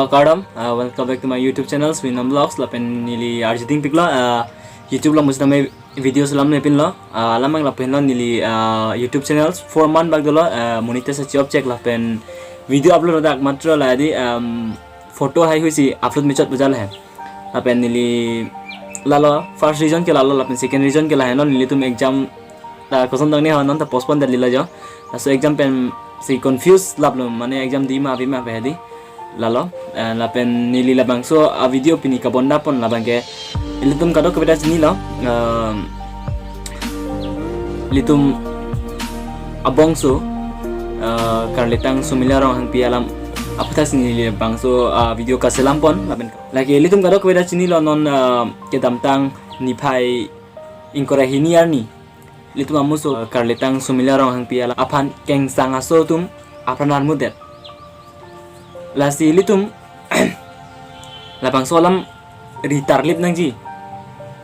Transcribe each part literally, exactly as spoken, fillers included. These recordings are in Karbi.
Kardom, uh, welcome back to my YouTube channel, Swinam Vlogs. Lapen neli arjuding piklo, uh, YouTube along pusitame video selam nepinlo, uh, alam abang lapen lo neli, uh, YouTube channel four month bak dolo, uh, monetize achi-op chek lapen video upload dak matro la di, um, photo haihui si upload mechot bajal he. Lapen neli lalo first reason ke lalo lapen second reason ke lahenlo nelitum exam ta koson tang ni ha non ta postpone dali la jo. Laso exam pen si confuse laplo mane exam di ma abi ma pe di. Lalo, eh, lapen neli labangso a video pini kabonda pon labang ke ilitum kadokave ta chinilo. Ehm, ilitum abongso, eh, Karlitang Sumila Ronghangpi alam aphuthak si neli labangso a video kaselam pon lapen lake ilitum kadokave ta chinilo non, eh, kedamtang niphai ingkoi ra hini arni ilitum amuso, eh, Karlitang Sumila Ronghangpi alam aphan kengsang aso atum apran armutdet. Lasi ilitum labangso alam ri tarlip nangji.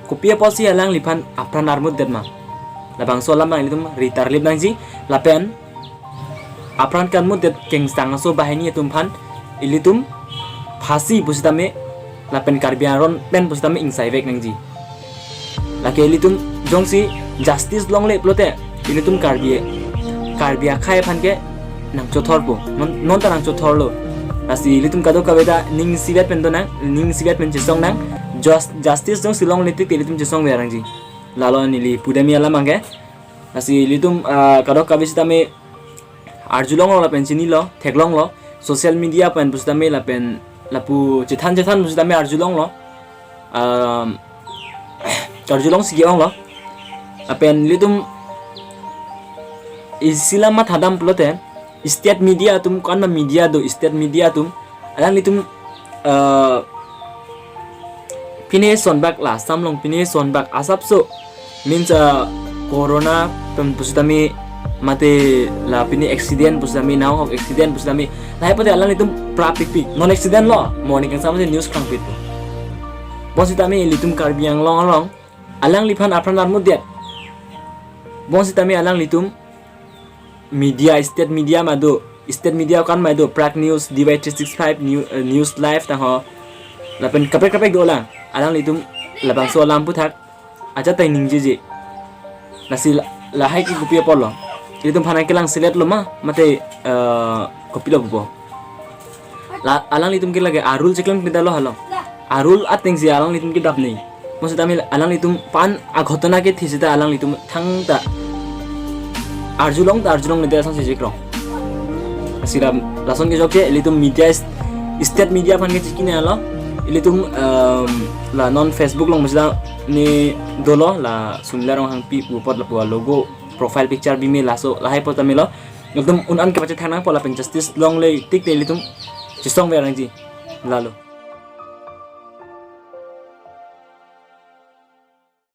Kopi apotsi alangliphan apran armutdet ma? Labangso alam abang ilitum ri tarlip nangji. Lapen apran kanmutdet kengsang aso banghini atum aphan ilitum phasi pusitame lapen Karbi aron pen pusitame ingsaivek nangji. Lake ilitum jongsi justice longle pulote ilitum Karbi, Karbi akhei aphan ke nangchothorpo. Non, non ta nangchothorlo. Lasi ilitum kadokave ta ning isivet pen do nang, ning isivet pen chesong nang. Just, justice jongsi longle tik ilitum chesongver nangji. Lalo neli pudam alam abang ke. Lasi ilitum, ah, kadokave sitame arjulonglo lapen chinilo, theklonglo, social media pen pusitame lapen lapu chethan chethan pusitame arjulonglo. Um, arjulong si ke-onglo. Lapen ilitum isi alam mathadam pulote state media atum, ko-an ma media do, state media atum alanglitum, eh, pine son bak la Assam along pine son bak asapso means, eh, corona pen pusitame mate la pine accident pusitame nahok accident pusitame lahai pute alanglitum prapikpik non accident lo morning kang samse news kangpit. Bonsitame ilitum Karbi Anglong along alangliphan apran armutdet. Bonsitame alanglitum media, state media ma do, state media ko-an ma do, Prag News, D Y three six five, New, eh, News Live tangho. Lapen kaprek kaprek dolang. Alanglitum labangso alam aphuthak ajat ta ningjeje. Lasi la, lahai ke kopi apotlo? Ilitum aphan kelang selet lo ma, mate, eh, kopilo pupo? La, alanglitum ke lake a-rule cheklemkle detlo halong. A-rule ateng si alanglitum kedap ni. Bonsitame alanglitum aphan aghotona kethe seta alanglitum thangta arjulong ta arjulongledet asonsi chekrong. Lasi la, lason kechokche ilitum media is-, state media aphan ke chikine alo. Ilitum, em, la non Facebook along pusitame dolo la Sumila Ronghangpi pu apot lapu a-logo profile picture bime laso lahai apot ta melo. Ilitum un-an kepachethang nangpo lapen justice longle tik te ilitum chesongver nangji. Lalo.